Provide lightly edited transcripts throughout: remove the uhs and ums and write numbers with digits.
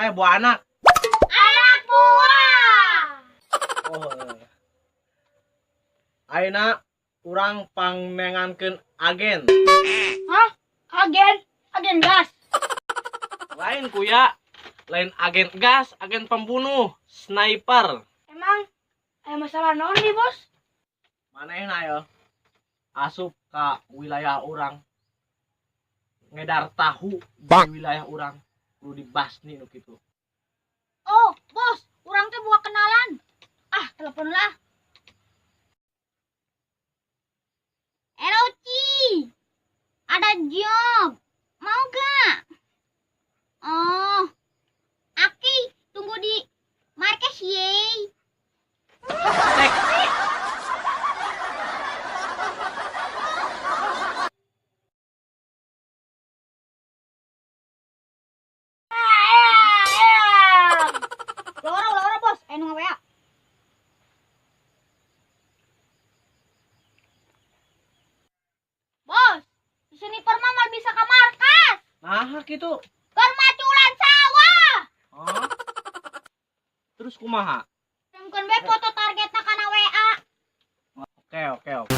Kayak buah anak. Anak buah. Oh. Ayeuna urang pangnengankeun agen. Hah? Agen? Agen gas? Lain kuya. Lain agen gas, agen pembunuh, sniper. Emang aya masalah naon nih, Bos? Manehna yo asup ka wilayah urang. Ngedar tahu di wilayah urang kudu dibasni nu kitu. Oh, Bos, urang teh buka kenalan. Ah, telepon lah. Hello, Ci. Ada job. Mau gak? Oh. Aki, tunggu di markas ye. Tek. Lora, Bos. Ayo nu WA. Bos, sniper mah mal bisa ke markas. Nah, gitu. Keur maculan sawah. Oh. Terus kumaha? Tengkeun we foto targetna kana WA. Oke, oke.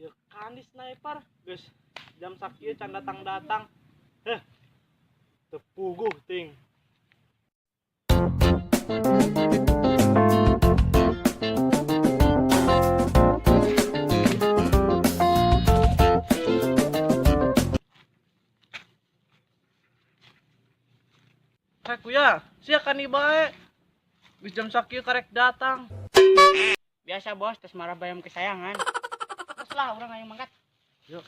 Ya kan di sniper, guys. Jam sakieu can datang-datang. Heh. Teu puguh ting. Rek kuya, sia kan bae. Geus jam sakieu karek datang. Biasa, Bos, tes marah bayam kesayangan. Terus lah orang ayo mangkat. Yuk.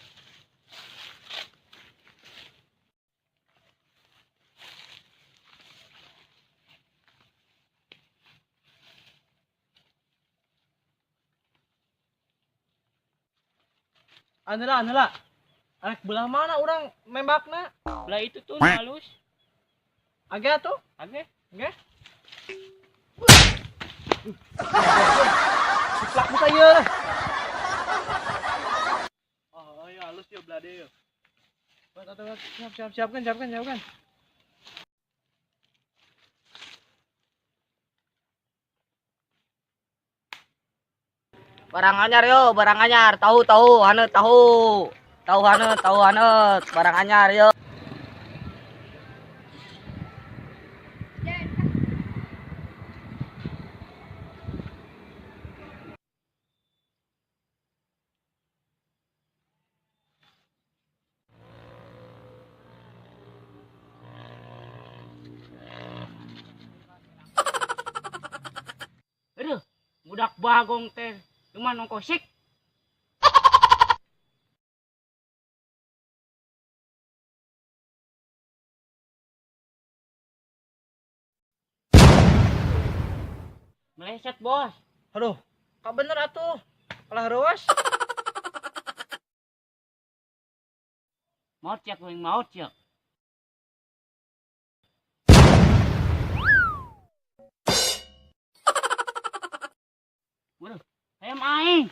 Anela. Arek belah mana orang nembakna? Belah itu tuh halus. Age tuh? Age. Oke. Plak bisa ieu lah. Oh, iya halus ya belah deui. Siap, siapkan. Barang anyar yo, barang anyar, tahu haneut tahu. Tahu haneut, barang anyar yo. Bagong teh cuman nongkosik. Meleset, Bos. Aduh, kak bener atuh. Kalah ruas. Maut cek, wing maut cek. Waduh, ayam aing.